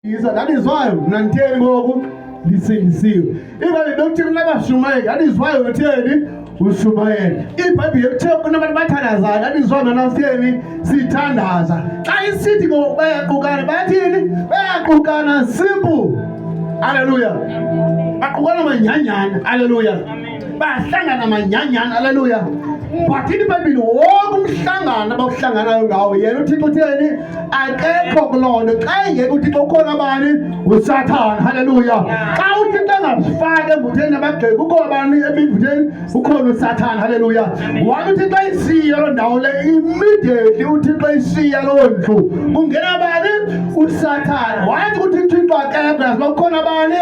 Isa, that is why mna nditheni ngoku ndisindisiwe. Ibhayibhile bekuthi kunabashumayeli, that is why utheni ushumayela. IBhayibhile kuthe kunabantu bathandazayo, that is why mna sitheni sithandaza. Xa isithi ngoku bayaqukana, bayathini? Bayaqukana simple. Haleluya. Baqukana manyanyana. Haleluya. Bahlangana manyanyana. Haleluya. But iBhayibhile wonke umhlangano abawuhlanganayo ngawo yena uThixo utheni? Akekho kuloo nto. Xa engekho uThixo ukhona bani? USathana. Haleluya. Xa uThixo engazifaki emvutheni abagxeki kukho bani emvutheni? Ukhona uSathana. Haleluya. Wani uThixo ayishiya loo ndawo le immediately uThixo ishiya loo ndlu kungena bani? USathana. Wathi ukuthi uThixo akekho yazi uba kukhona bani?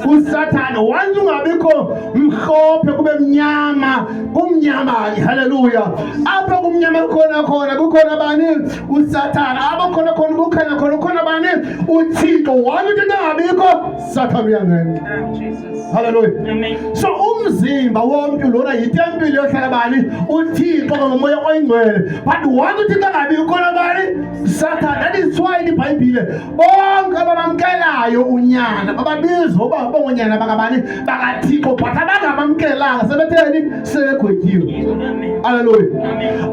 USathana. Wathi ungabikho mhlophe kube mnyama, kumnyama ke. Haleluya. Apho kumnyama kukhona khona kukhona bani? USathana. Apho khona khona kukhanya khona kukhona bani? UThixo. Wathi uThixo angabikho, Sathana uyangena. Haleluya. So umzimba womntu lona yitempile yohlala bani? UThixo ngomoya oyingcwele. But wathi uThixo angabikho khona bani? Satan. That is why iBhayibhile bonke abamamkelayo unyana bababizwa uba bongonyana bakabani? BakaThixo, but abangamamkelanga sebetheni? Sebegwetyiwe. Haleluya.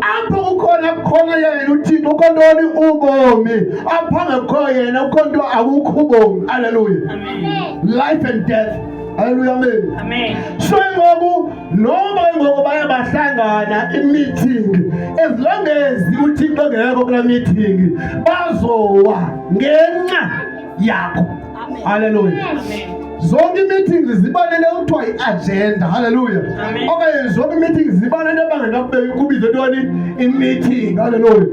Apho kukhona kukhona yena uThixo ukho ntoni? Ubomi. Apho angekho yena ukho nto akukho ubomi. Haleluya. Life and death. Haleluya, amen. Amen. So ngoku noma ngoku baye bahlangana i-meeting, as long as uThixo engekho kula meeting bazowa ngenxa yakho. Haleluya. Zonke ii-meetings ziba nento ekuthiwa yi-agenda. Haleluya. Okanye zonke ii-meetings ziba nento ebangela kubizwe ntoni? I-meeting. Haleluya.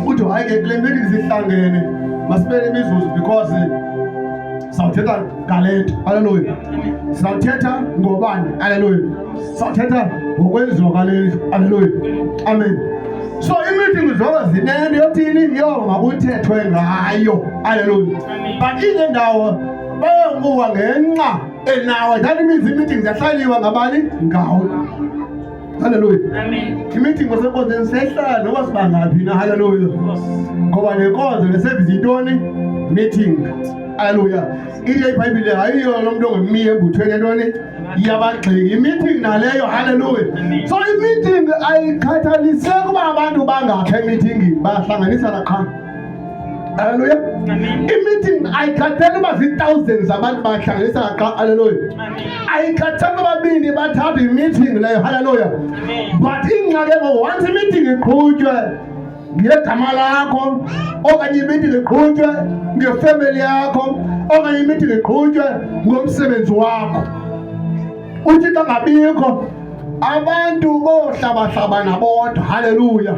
Uthi hayi ke kule meeting sihlangene masibe nemizuzu because sawuthetha ngale nto. Haleluya. Sawuthetha ngobani? Haleluya. Sawuthetha ngokwenziwa kwale ndlu. Haleluya. Amen. So ii-meeting zonke zinento yothini? Yo makuthethwe ngayo. Haleluya. But ile ndawo bayokuwa ngenxa enawe. That means ii-meeting ziyahlaliwa ngabani? Ngawe. Haleluya. I-meeting kwasenkonzweni sehlala noba sibangaphi na. Haleluya. Ngoba nenkonzo ne-service yintoni? Meeting. Haleluya. Ithi iBhayibhile ayiyo lo mntu ongemiyo embuthweni entoni? Yabagxeki. I-meeting naleyo. Haleluya. So i-meeting ayikhathaliseki uba abantu bangaphi e-meetingini, bahlanganisana qha. Haleluya. I-meeting ayikhathali uba zii-thousands zabantu bahlanganisana qha. Haleluya. Ayikhathali babini bathathu, i-meeting leyo. Haleluya. But ingxaki ngoku once i-meeting iqhutywe ngegama lakho okanye i-meeting iqhutywe nge-family yakho okanye i-meeting iqhutywe ngomsebenzi wakho, uthi xa ngabikho abantu bohlabahlabana bodwa. Haleluya.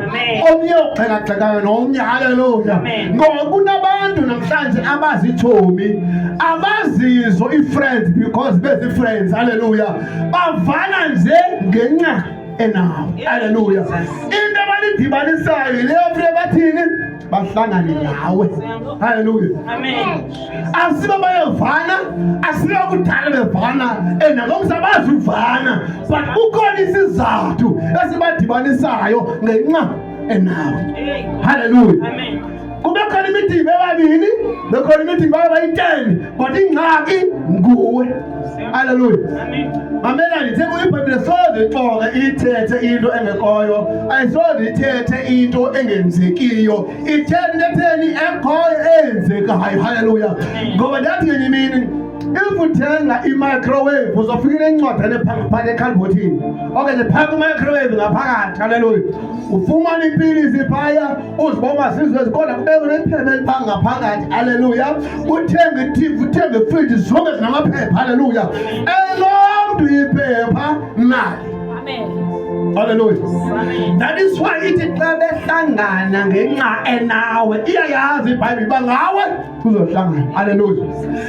Omnye ugxekagxekana nomnye. Haleluya. Ngoba kunabantu namhlanje abazitshomi, abazizo ii-friends because bezi-friends. Haleluya. Bavana nje ngenxa enawo. Haleluya. Into abanidibanisayo yileyo funeka bathini? Bahlangane nawe. Haleluya. Asiba bayevana, asiba kudala bevana and ngomsa bazuvana, but kukhona isizathu esibadibanisayo ngenxa enawe. Haleluya. Kube khona i-meeting bebabini, bekhona i-meeting babe bayi-10, but ingxaki nguwe. Haleluya. Mamelani, ndithe iBhayibhile soze ixoke ithethe into engekhoyo, ayisoze ithethe into engenzekiyo, ithethe into etheni? Ekhoyo, eyenzekayo. Haleluya. Ngoba ndathi ngenye imini if uthenga i-microwave uzofika nencwadana phakathi ekhalibhothini okanye phaka kwi-microwave ngaphakathi. Haleluya. Ufumana iipilisi phaya uziboma zizwe kodwa kubekho nephepha eliphaa ngaphakathi. Haleluya. Uthenge i-TV, uthenge ifriji, zonke zinamaphepha. Haleluya. Elomntu iphepha nali. Haleluya. That is why ithi xa behlangana ngenxa enawe, iyayazi iBhayibhile uba ngawe kuzohlangana. Haleluya.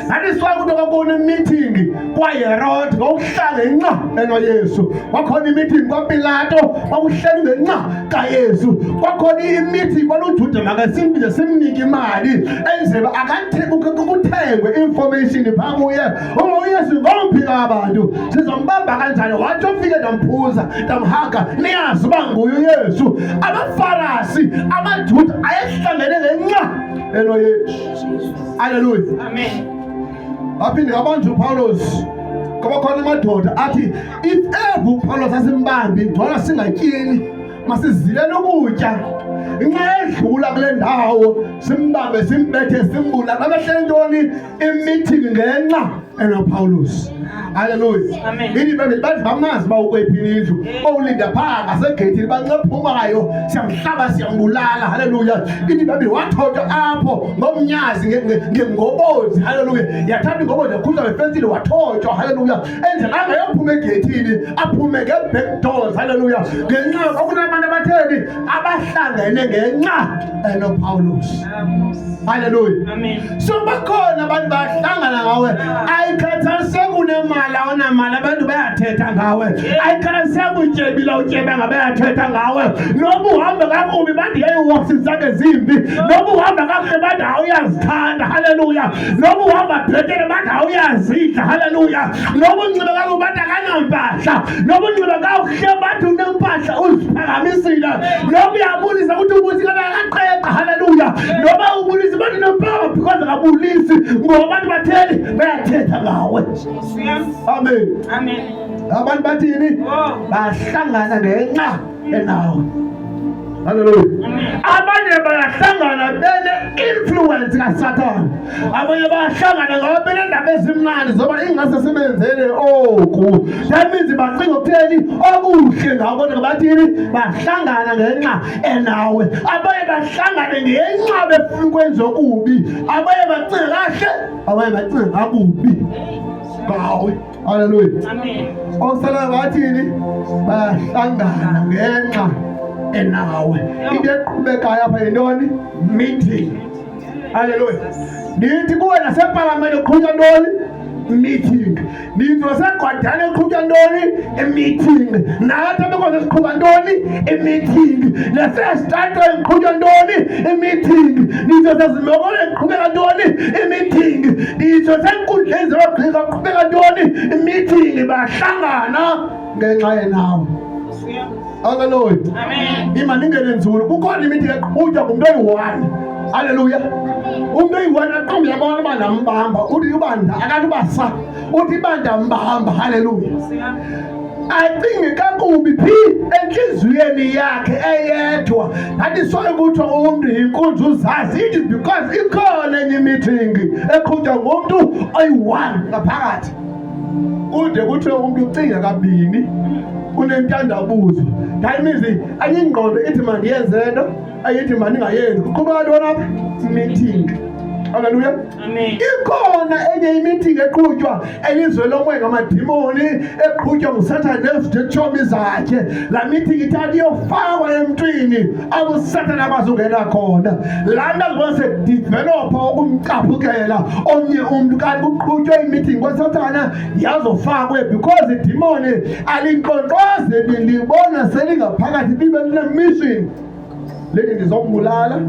That is why kuthi kwakona i-meeting kwaHerod kwakuhlala ngenxa enoYesu. Kwakhona i-meeting kwaPilato kwakuhleli ngenxa kaYesu. Kwakhona i-meeting kwaluJuda makasimbize simnike imali enzele akathe kuthe Kuthengwe information phaa kuye uba uYesu ngomphi abantu, sizombamba kanjani. Wathi ufike ndamphuza ndamhaga, niyazi uba nguye uYesu. AbaFarasi, amaJuda ayehlangene ngenxa enoYesu. Haleluya, Amen. Aphinde ngabantu uPawulos, ngoba khona amadoda athi if ever uPawulos asimbambi, ngcono singatyini, masizilele ukutya, nxa edlula kule ndawo simbambe, simbethe, simbula. Babehlele ntoni? Imeeting ngenxa enoPawulos. Haleluya. Amen. Ithi iBhayibhile bathi bamazi uba ukwephi indlu, owulinda phaa ngasegeyithini, banxephumayo, siyamhlaba, siyambulala. Haleluya. Ithi iBhayibhile wathotha apho ngomnyazi, ngengobozi. Haleluya. Yathatha ingobozi, yakhutshwa ngefestile, wathotshwa. Haleluya. Enzela angayophuma egeyithini, aphume nge-back doors. Haleluya. Ngenxa kwakunabantu abatheni abahlangene ngenxa enoPawulos. Haleluya. Amen. So bakhona abantu bahlangana ngawe, ayikhathaliseki unemali awunamali, abantu bayathetha ngawe. Ayikhathaliseki utyebile awutyebanga, bayathetha ngawe. Noba uhamba kakubi, bathi yayiwosi zakhe zimbi. Noba uhamba kakuhle, bathi awuyazithanda. Haleluya. Noba uhamba bhetele, bathi awuyazidla. Haleluya. Noba unxibe kakubi, bathi akanampahla. Noba unxibe kakuhle, bathi unempahla, uziphakamisile. Noba uyabulisa, kuthi ubulisa akaqeqa. Haleluya. Noba ubulisa, bathi unempawa because akabulisi, ngoba abantu batheni? Bayathetha ngawe. Amen. Amen. Abantu bathini? Oh. Bahlangana ngenxa enawe. Haleluya. Amen. Abanye bayahlangana bene-influence kaSathane. Abanye bayahlangana ngoba benendaba ezimnandi zoba ingase simenzele oku. That means bacinga ukutheni? Okuhle ngawo, kodwa bathini? Bahlangana ngenxa enawe. Abanye bahlangane ngenxa befuna ukwenza okubi. Abanye bacinga kahle, abanye bacinga kakubi ngawe. Haleluya. Amen. Osala bathini? Bayahlangana ngenxa enawe. Into eqhubekayo apha yintoni? Meeting. Haleluya. Ndithi kuwe nasepalamente uqhutywa ntoni? Meeting. Ndithi nasegwadane uqhutywa ntoni? Meeting. Nathi abekwazi siqhuba ntoni? Meeting. Nasesitratweni iqhutywa ntoni? Meeting. Ndithi nasezimokolweni iqhubeka ntoni? Meeting. Ndithi nasenkundleni zamagqirha kuqhubeka ntoni? Meeting. Bahlangana ngenxa yenawe. Haleluya. Amen. Ima ningene nzulu, kukhona imeeting eqhutywa ngumntu oyi-one. Haleluya. Umntu oyi-one aqombe, yabona uba ndambamba, uthi uba akathi uba sa, uthi uba ndambamba. Haleluya. Acinge kakubi phi? Entliziyweni yakhe eyedwa. Ndathi soke kuthiwa umntu yinkunzi uzazi, it is because ikhona enye imeeting eqhutywa ngumntu oyi-one ngaphakathi. Kude kuthiwe umntu ucinga kabini, unentandabuzo. That means enye ingqondo ithi mandiyenze nto, ayithi mandingayenzi. Kuqhuba ntoni apha? Meeting. Haleluya. Amen. Ikhona enye imeeting eqhutywa elizwe lomoya ngamadimoni, eqhutywa nguSathane nezitshomi zakhe. Laa meeting ithatha iyofakwa emntwini apho uSathane akwazi ungena khona. Laa nto azibona sedevelopha ukumcaphukela omnye umntu, kanti kuqhutywa imeeting kwaSathana yazofakwe, because idimoni alinkqonkqoze, libona selingaphakathi, libe line-mission lethi ndizombulala,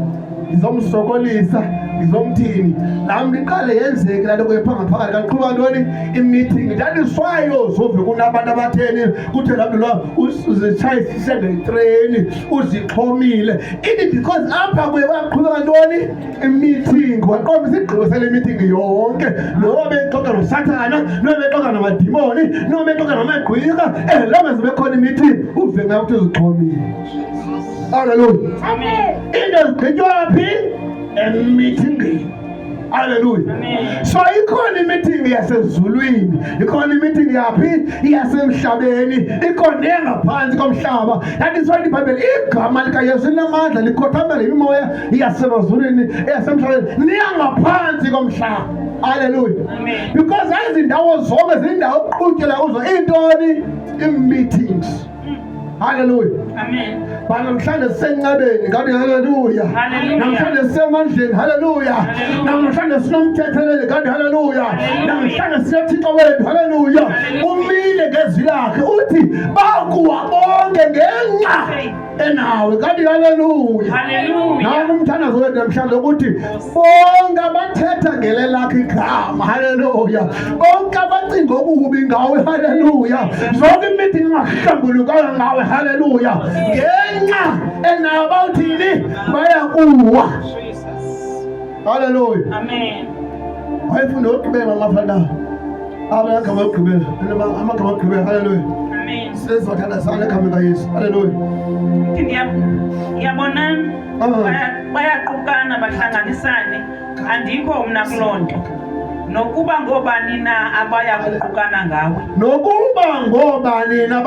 ndizomsokolisa, ndizomthini. Laa mntu iqale yenzeke laa nto kuye phaa ngaphakathi, kanti qhuba ntoni? Imeeting. Ndandiswayo zove kunabantu abatheni, kuthe laa mntu lowa uzitshayisise ngetreni, uzixhomile. Ithi because apha kuye kwaqhubeka ntoni? Imeeting. Waqonda isigqibo sale meeting yonke, noba bexoxa noSathana, noba bexoxa namadimoni, noba bexoxa namagqwirha, as long as bekhona imeeting, uve ngayo ukuthi uzixhomile. Haleluya. Amen. Into zigqitywa phi? Emeetingini. Haleluya. Amen. So ikhona imeeting yasezulwini, ikhona imeeting yaphi? Yasemhlabeni, ikhona neyangaphansi komhlaba. That is why iBhayibheli, igama likaYesu linamandla, likhothamela imimoya yasemazulwini, yasemhlabeni, neyangaphansi komhlaba. Haleluya. Amen. Because ezi ndawo zonke zindawo okuqhutyelwa kuzo iintoni? Ii-meetings. Haleluya. Amen. But namhlanje sisencebeni, ngathi haleluya. Hallelujah. Namhlanje sisemandleni, haleluya. Hallelujah. Namhlanje sinomthetheleli, ngathi haleluya. Hallelujah. Namhlanje sinoThixo wethu, haleluya. Hallelujah. Umile ngezwi lakhe, uthi bakuwa bonke ngenxa Hey. Enawe kanti, haleluya. Haleluya. Nangu umthandazo wethu namhlanje ukuthi bonke abathetha ngele lakho igama, haleluya, bonke abacinga okubi ngawe, haleluya, zonke imeeting engahlambulukanga ngawe, haleluya, ngenxa enawo bawuthini? Bayakuwa. Jesus. Haleluya. Amen. Wayefunda okugqibela amafana amagama okugqibela, amagama okugqibela, haleluya. Amen. Sizothandazana egameni kaYesu, haleluya. Ithi ngiyabonani Ah. Bayaqukana bahlanganisane, andikho mna kuloo nto, nokuba ngoobani na abaya kuqukana ngawe. Nokuba ngobani na.